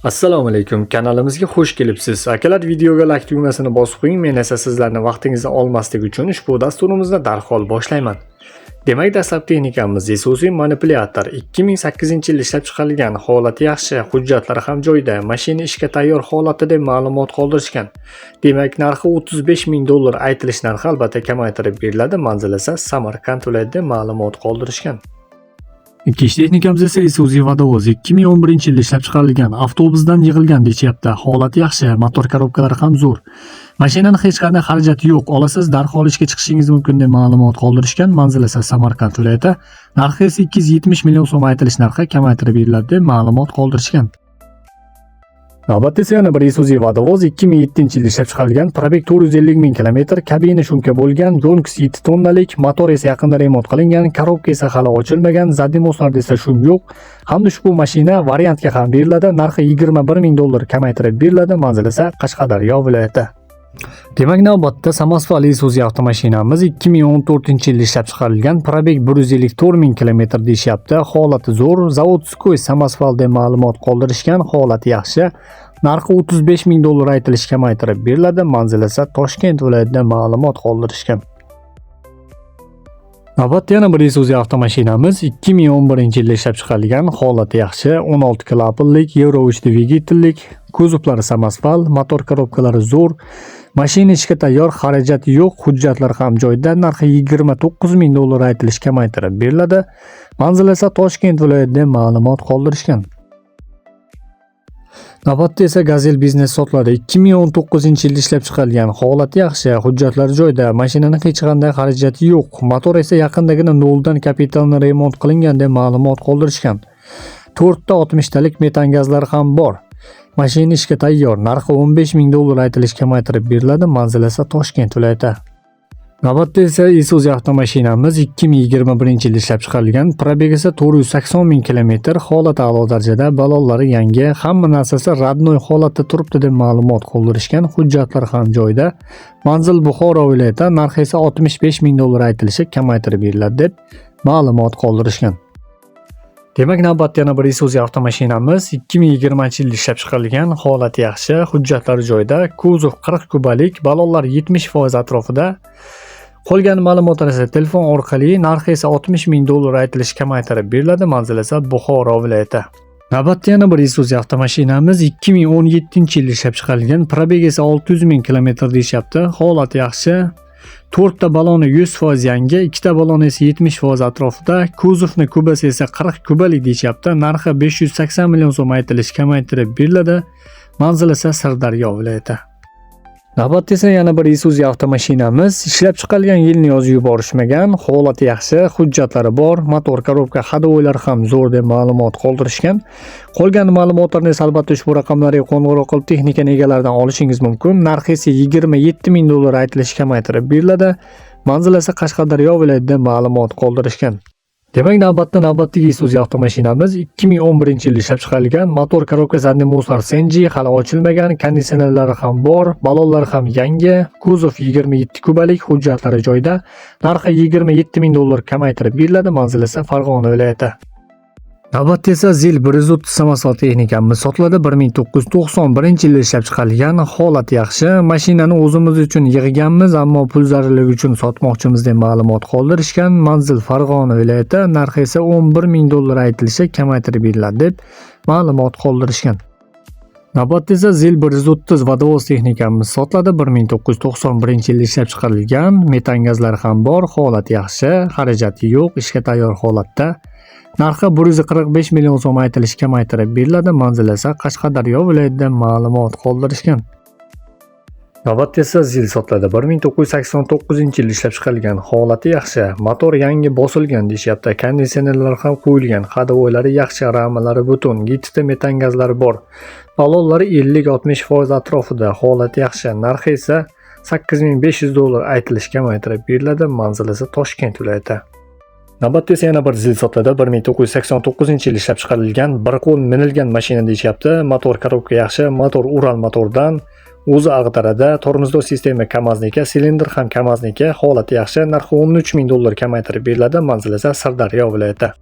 Assalomu alaykum, kanalimizga xush kelibsiz. Akalar, videoga like tugmasini bosib qo'ying. Men esa sizlarni vaqtingizni olmaslik uchun ushbu dasturimizni darhol boshlayman. Demak, dastlabki texnikamiz Isuzu manipulyator 2008-yil ishlab chiqarilgan, holati yaxshi, hujjatlari ham joyida, mashina ishga tayyor holatda deb ma'lumot qoldirishgan. Demak, narxi 35 ming dollar aytilish narxi albatta kamaytirib beriladi. Manzil esa Samarqand viloyatida ma'lumot qoldirishgan. Ikkinchi texnikamiz esa Isuzu Vodovoz 2011-yilda ishlab chiqarilgan, avtobusdan yig'ilgan deyishyapti. Holati yaxshi, motor korobkalari ham zo'r. Mashinani hech qanday xarajati yo'q. Olasiz, darhol ishga chiqishingiz mumkin deb ma'lumot qoldirishgan. Manzil esa Samarqand viloyati. Narxi esa 270 million so'm aytilish narxi kamaytirib beriladi deb ma'lumot qoldirishgan. Navbatda esa yana bir Isuzu Vodovoz 2007-yilda ishlab chiqarilgan, пробег 450 ming kilometr, kabina шумка bo'lgan, ёмкость 7 tonnalik, motor esa yaqinda remont qilingan, korobka esa hali ochilmagan, задний мост larda esa шум yo'q. Hamda ushbu mashina variantga ham beriladi, narxi 21 ming dollar kamaytirib beriladi, manzil esa Qashqadaryo viloyati. Demak, navbatda самосвал Isuzu avtomashinamiz 2014-yilda ishlab chiqarilgan, пробег 154 ming kilometr deyishyapti. Holati zo'r, заводской самосвал deb ma'lumot qoldirishgan, holati yaxshi. Narxi 35 ming dollar aytilishi kamaytirib beriladi. Manzil esa Toshkent viloyatida ma'lumot qoldirishgan. Navbatda yana bir Isuzu avtomashinamiz 2011-yilda ishlab chiqarilgan, holati yaxshi, 16 klapanlik, Euro 3 dvigatellik, kuzovlari самосвал, motor korobkalari zo'r. Mashina ishga tayyor, xarajat yo'q, hujjatlar ham joyida, narxi 29 ming dollar aytilishi kamaytirib beriladi. Manzil esa Toshkent viloyatida ma'lumot qoldirishgan. Navbatda esa Gazel biznes sotiladi. 2019-yilda ishlab chiqarilgan, holati yaxshi, hujjatlar joyida, mashinaning hech qanday xarajati yo'q. Motor esa yaqindagina noldan kapitalni remont qilingan deb ma'lumot qoldirishgan. 4 ta 60 talik metan gazlari ham bor. Mashina ishga tayyor, narxi 15 ming dollar aytilishi kamaytirib beriladi, manzil esa Toshkent viloyati. Navbatda esa Isuzu avtomashinamiz 2021-yilda ishlab chiqarilgan, пробег esa 480 ming kilometr, holati a'lo darajada, balonlari yangi, hamma narsasi родной holatda turibdi deb ma'lumot qoldirishgan, hujjatlar ham joyida. Manzil Buxoro viloyati, narxi esa 65 ming dollar aytilishi kamaytirib beriladi deb ma'lumot qoldirishgan. Demak, navbatda yana bir Isuzu avtomashinamiz 2020-yilda ishlab chiqarilgan, holati yaxshi, hujjatlari joyida, kuzov 40 kubalik, balonlar 70% atrofida. Qolgan ma'lumotlar esa telefon orqali, narxi esa 60 ming dollar aytilishi kamaytirib beriladi, manzil esa Buxoro viloyati. Navbatda yana bir Isuzu avtomashinamiz 2017-yilda ishlab chiqarilgan, пробег esa 600 ming kilometr deyishyapti, holati yaxshi. 4 ta baloni 100% yangi, 2 ta baloni esa 70% atrofida, kuzovni kubasi esa 40 kubalik deyishyapti. Narxi 580 million so'm aytilishi kamaytirib beriladi. Manzil esa Sirdaryo viloyati. Navbatda esa yana bir Isuzu avtomashinamiz ishlab chiqarilgan yilni yozib yuborishmagan, holati yaxshi, hujjatlari bor, motor korobka, ходовой lari ham zo'r deb ma'lumot qoldirishgan. Qolgan ma'lumotlarni esa albatta ushbu raqamlarga qo'ng'iroq qilib texnikani egalaridan olishingiz mumkin. Narxi esa 27 ming dollar aytilishi kamaytirib beriladi. Manzil esa Qashqadaryo viloyatida ma'lumot qoldirishgan. Demak, navbatda navbatdagi Isuzu avtomashinamiz 2011-yilda ishlab chiqarilgan, motor korobka, задний мост lar Senji, hali ochilmagan, konditsionerlari ham bor, balonlari ham yangi, kuzov 27 kubalik, hujjatlari joyida, narxi 27 ming dollar kamaytirib beriladi, manzil esa Farg'ona viloyati. Navbatda esa ZIL 130 самосвал texnikamiz sotiladi. 1991-yilda ishlab chiqarilgan, holati yaxshi. Mashinani o'zimiz uchun yig'ganmiz, ammo pul zarurligi uchun sotmoqchimiz deb ma'lumot qoldirishgan. Manzil Farg'ona viloyati, narxi esa 11 ming dollar aytilishi kamaytirib beriladi deb ma'lumot qoldirishgan. Navbatda esa ZIL 130 vodovoz texnikamiz sotiladi. 1991-yilda ishlab chiqarilgan, metan gazlari ham bor, holati yaxshi, xarajati yo'q, ishga tayyor holatda. Narxi 145 million so'm aytilishi kamaytirib beriladi. Manzil esa Qashqadaryo viloyatida ma'lumot qoldirishgan. Navbatda esa ZIL sotiladi. 1989-yilda ishlab chiqarilgan, holati yaxshi, motor yangi bosilgan deyishyapti. Konditsionerlar ham qo'yilgan, ходовой lari yaxshi, ramalari butun, yettita metan gazlari bor. Balonlari 50-60% atrofida, holati yaxshi. Narxi esa 8500 dollar aytilishi kamaytirib beriladi. Manzil esa Toshkent viloyati. Navbatda esa yana bir ZIL sotiladi. 1989-yil ishlab chiqarilgan, bir qo'l minilgan mashina deyishyapti. Motor korobka yaxshi, motor Ural motordan, o'zi ag'darada, тормозной система Kamazniki, silindr ham Kamazniki, holati yaxshi, narxi 13 ming dollar kamaytirib beriladi, manzil esa Sirdaryo viloyati.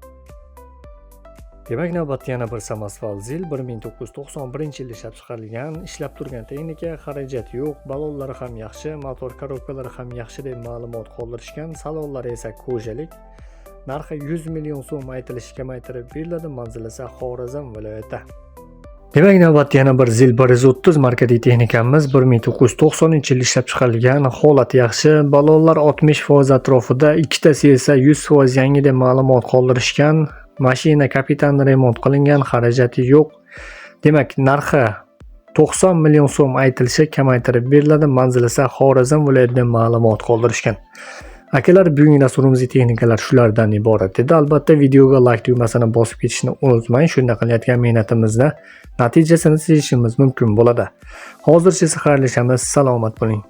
Demak, navbatda yana bir samosval ZIL, 1991-yilda ishlab chiqarilgan, ishlab turgan texnika, xarajat yo'q, balonlari ham yaxshi, motor korobkalari ham yaxshi deb ma'lumot qoldirishgan. Salonlari esa кожа lik. Narxi 100 million so'm aytilishi, kamaytirib beriladi, manzil esa Xorazm viloyati. Demak, navbatda yana bir ZIL 130 markali texnikamiz, 1990-yilda ishlab chiqarilgan, holati yaxshi, balonlar 60% atrofida, ikkitasi esa 100% yangi deb ma'lumot qoldirishgan. Mashina kapital remont qilingan, xarajati yo'q. Demak, narxi 90 million so'm aytilishi, kamaytirib beriladi, manzil esa Xorazm viloyatidan ma'lumot qoldirishgan. Akalar, bugungi dasturimizda texnikalar shulardan iborat edi. Albatta, videoga like tugmasini bosib ketishni unutmang. Shunda qilayotgan mehnatimizni natijasini sezishimiz mumkin bo'ladi. Hozircha esa xayrlashamiz. Salomat bo'ling.